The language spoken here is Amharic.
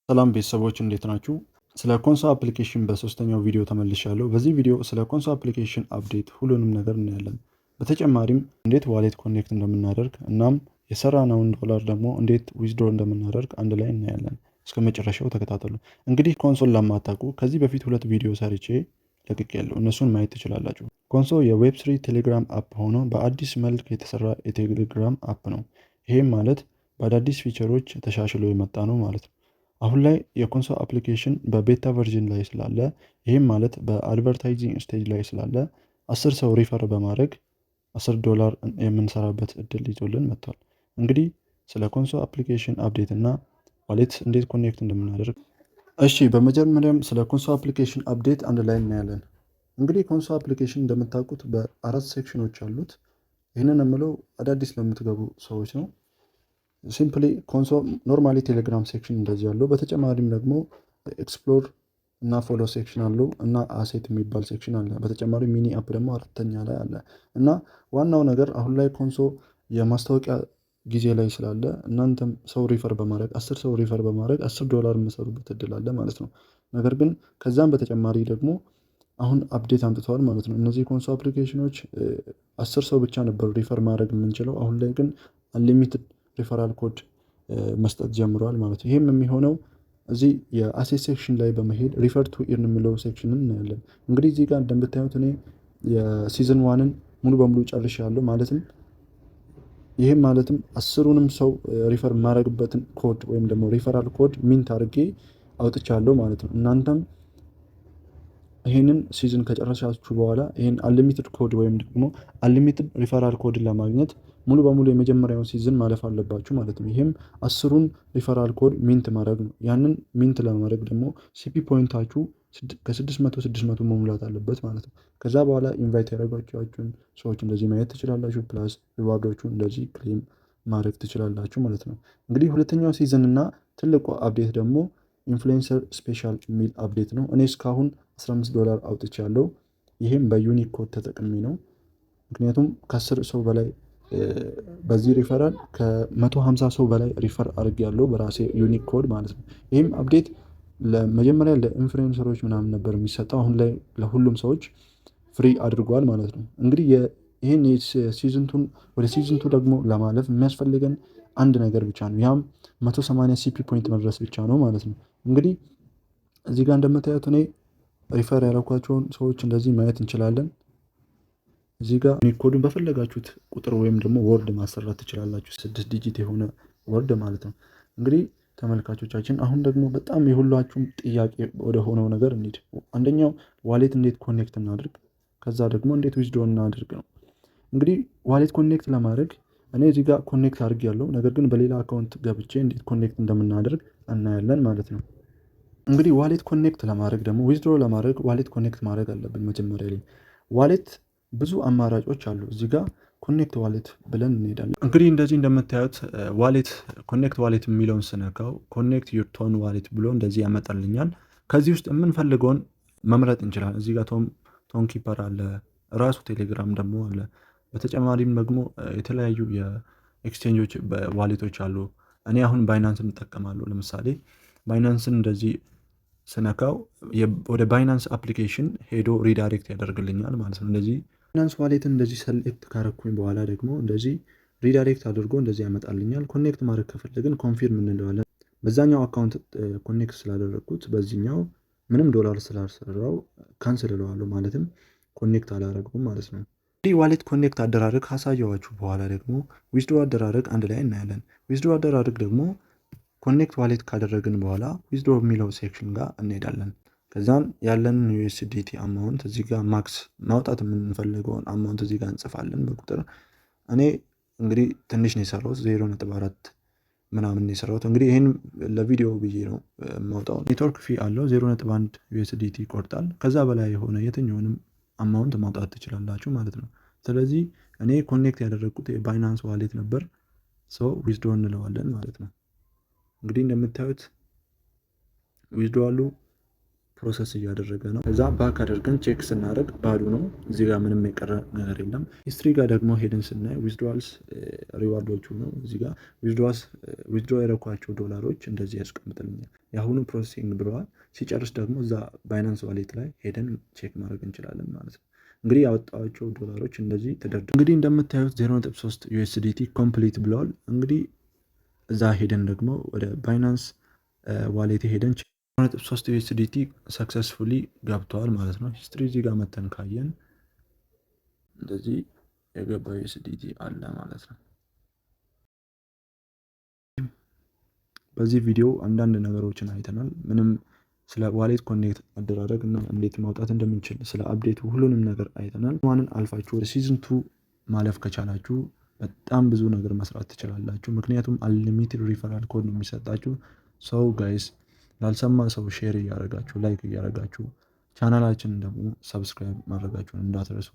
ሰላም ቤተሰቦች፣ እንዴት ናችሁ? ስለ ኮንሶ application በሶስተኛው ቪዲዮ ተመልሻለሁ። በዚህ ቪዲዮ ስለ ኮንሶ application update ሁሉንም ነገር እናያለን። በተጨማሪም እንዴት wallet connect እንደምናደርግ እናም የሰራነውን ዶላር ደግሞ እንዴት withdraw እንደምናደርግ አንድ ላይ እናያለን። እስከ መጨረሻው ተከታተሉ። እንግዲህ ኮንሶን ለማታውቁ ከዚህ በፊት ሁለት ቪዲዮ ሰርቼ ለቅቄያለሁ። እነሱን ማየት ትችላላችሁ። ኮንሶ የ Web3 ቴሌግራም app ሆኖ በአዲስ መልክ የተሰራ የቴሌግራም app ነው። ይሄም ማለት በአዳዲስ feature ኦች ተሻሽሎ የመጣ ነው ማለት ነው። አሁን ላይ የኮንሶ application በ beta version ላይ ስላለ፣ ይህም ማለት በ advertising stage ላይ ስላለ፣ 10 ሰው refer በማድረግ 10 ዶላር የምንሰራበት እድል ይዞልን መጥቷል። እንግዲህ ስለ ኮንሶ application update እና wallet እንዴት connect እንደምናደርግ፣ እሺ፣ በመጀመሪያም ስለ ኮንሶ application update አንድ ላይ እናያለን። እንግዲህ ኮንሶ application እንደምታውቁት በአራት section ኦች አሉት። ይህንን የምለው አዳዲስ ለምትገቡ ሰዎች ነው። Simply ኮንሶ normally ቴሌግራም section እንደዚህ አለው። በተጨማሪም ደግሞ explore እና follow section አለው እና asset የሚባል section አለ። በተጨማሪ mini app ደግሞ አራተኛ ላይ አለ። እና ዋናው ነገር አሁን ላይ ኮንሶ የማስታወቂያ ጊዜ ላይ ስላለ እናንተም ሰው refer በማድረግ፣ 10 ሰው refer በማድረግ 10 ዶላር የምትሰሩበት እድል አለ ማለት ነው። ነገር ግን ከዛም በተጨማሪ ደግሞ አሁን update አምጥተዋል ማለት ነው። እነዚህ ኮንሶ application ኖች 10 ሰው ብቻ ነበር refer ማድረግ የምንችለው። አሁን ላይ ግን unlimited referral code መስጠት ጀምረዋል ማለት ነው። ይህም የሚሆነው እዚህ የ asset section ላይ በመሄድ refer to earn የሚለው section ን እናያለን። እንግዲህ እዚህ ጋር እንደምታዩት እኔ የ season one ን ሙሉ በሙሉ ጨርሻለሁ፣ ማለትም ይህም ማለትም 10ሩንም ሰው refer የማደርግበትን ኮድ ወይም ደግሞ referral code mint አድርጌ አውጥቻለሁ ማለት ነው። እናንተም ይህንን season ከጨረሳችሁ በኋላ ይህን unlimited code ወይም ደግሞ unlimited referral code ን ለማግኘት ሙሉ በሙሉ የመጀመሪያውን season ማለፍ አለባችሁ ማለት ነው። ይህም 10ሩን referral code mint ማድረግ ነው። ያንን mint ለማድረግ ደግሞ CP point ኣችሁ ከ600 600 መሙላት አለበት ማለት ነው። ከዛ በኋላ invite ያደረጋችኋቸውን ሰዎች እንደዚህ ማየት ትችላላችሁ። Plus reward ኦቹ እንደዚህ claim ማድረግ ትችላላችሁ ማለት ነው። እንግዲህ ሁለተኛው season እና ትልቁ update ደግሞ influencer special የሚል update ነው። እኔ እስካሁን 15 ዶላር አውጥቻለሁ። ይህም በ unique code ተጠቅሜ ነው። ምክንያቱም ከ10 ሰው በላይ በዚህ ሪፈራል ከ150 ሰው በላይ refer አድርጌያለሁ በራሴ unique code ማለት ነው። ይህም update ለመጀመሪያ ለ influencer ኦች ምናምን ነበር የሚሰጠው። አሁን ላይ ለሁሉም ሰዎች free አድርጓል ማለት ነው። እንግዲህ ይህን season two ን ወደ season two ደግሞ ለማለፍ የሚያስፈልገን አንድ ነገር ብቻ ነው። ያም 180 CP point መድረስ ብቻ ነው ማለት ነው። እንግዲህ እዚህ ጋር እንደምታዩት እኔ refer ያደረኳቸውን ሰዎች እንደዚህ ማየት እንችላለን። እዚህ ጋር ኮዱን በፈለጋችሁት ቁጥር ወይም ደግሞ word ማሰራት ትችላላችሁ። ስድስት digit የሆነ word ማለት ነው። እንግዲህ ተመልካቾቻችን፣ አሁን ደግሞ በጣም የሁላችሁም ጥያቄ ወደ ሆነው ነገር እንሂድ። አንደኛው wallet እንዴት connect እናድርግ፣ ከዛ ደግሞ እንዴት withdraw እናድርግ ነው። እንግዲህ wallet connect ለማድረግ እኔ እዚህ ጋር connect አድርጌያለሁ። ነገር ግን በሌላ account ገብቼ እንዴት connect እንደምናደርግ እናያለን ማለት ነው። እንግዲህ wallet connect ለማድረግ ደግሞ withdraw ለማድረግ wallet connect ማድረግ አለብን። መጀመሪያ ላይ wallet ብዙ አማራጮች አሉ። እዚህ ጋር connect wallet ብለን እንሄዳለን። እንግዲህ እንደዚህ እንደምታዩት wallet connect wallet የሚለውን ስነካው connect your TON wallet ብሎ እንደዚህ ያመጣልኛል። ከዚህ ውስጥ የምንፈልገውን መምረጥ እንችላለን። እዚህ ጋር Tonkeeper አለ፣ ራሱ ቴሌግራም ደግሞ አለ። በተጨማሪም ደግሞ የተለያዩ የ exchange ኦች wallet ኦች አሉ። እኔ አሁን ባይናንስን እጠቀማለሁ። ለምሳሌ ባይናንስን እንደዚህ ስነካው ወደ ባይናንስ application ሄዶ redirect ያደርግልኛል ማለት ነው። እንደዚህ ባይናንስ wallet ን እንደዚህ select ካረኩኝ በኋላ ደግሞ እንደዚህ redirect አድርጎ እንደዚህ ያመጣልኛል። Connect ማድረግ ከፈለግን confirm እንለዋለን። በዛኛው account connect ስላደረግኩት በዚህኛው ምንም ዶላር ስላልሰራው cancel እለዋለሁ፣ ማለትም connect አላረገውም ማለት ነው። እንግዲህ wallet connect አደራረግ ካሳየኋችሁ በኋላ ደግሞ withdraw አደራረግ አንድ ላይ እናያለን። Withdraw አደራረግ ደግሞ connect wallet ካደረግን በኋላ withdraw የሚለው section ጋር እንሄዳለን። ከዛም ያለንን USDT amount እዚህ ጋር max ማውጣት የምንፈልገውን amount እዚህ ጋር እንጽፋለን በቁጥር። እኔ እንግዲህ ትንሽ ነው የሰራሁት፣ 0.4 ምናምን ነው የሰራሁት። እንግዲህ ይህን ለቪዲዮ ብዬ ነው የማውጣው። Network fee አለው፣ 0.1 USDT ይቆርጣል። ከዛ በላይ የሆነ የትኛውንም amount ማውጣት ትችላላችሁ ማለት ነው። ስለዚህ እኔ connect ያደረግኩት የባይናንስ wallet ነበር። So withdraw እንለዋለን ማለት ነው። እንግዲህ እንደምታዩት withdrawal ኡ Process እያደረገ ነው። ከዛ back አድርገን check ስናደርግ ባዶ ነው። እዚህ ጋር ምንም የቀረ ነገር የለም። History ጋር ደግሞ ሄደን ስናይ withdrawals reward ኦቹ ነው። እዚህ ጋር withdrawals withdraw ያደረኳቸው ዶላሮች እንደዚህ ያስቀምጥልኛል። የአሁኑ processing ብለዋል። ሲጨርስ ደግሞ እዛ Binance wallet ላይ ሄደን check ማድረግ እንችላለን ማለት ነው። እንግዲህ ያወጣኋቸው ዶላሮች እንደዚህ ተደርድረው እንግዲህ እንደምታዩት 0.3 USDT complete ብለዋል። እንግዲህ እዛ ሄደን ደግሞ ወደ Binance wallet ሄደን 0.3 USDT successfully ገብተዋል ማለት ነው። History እዚህ ጋር መተን ካየን እንደዚህ የገባ USDT አለ ማለት ነው። በዚህ ቪዲዮ አንዳንድ ነገሮችን አይተናል። ምንም ስለ wallet connect አደራረግ እና እንዴት ማውጣት እንደምንችል፣ ስለ update ኡ ሁሉንም ነገር አይተናል። One ን አልፋችሁ ወደ season 2 ማለፍ ከቻላችሁ በጣም ብዙ ነገር መስራት ትችላላችሁ። ምክንያቱም unlimited referral code ነው የሚሰጣችሁ። So guys፣ ላልሰማ ሰው share እያደረጋችሁ፣ like እያደረጋችሁ፣ ቻናላችንን ደግሞ subscribe ማድረጋችሁን እንዳትረሱ።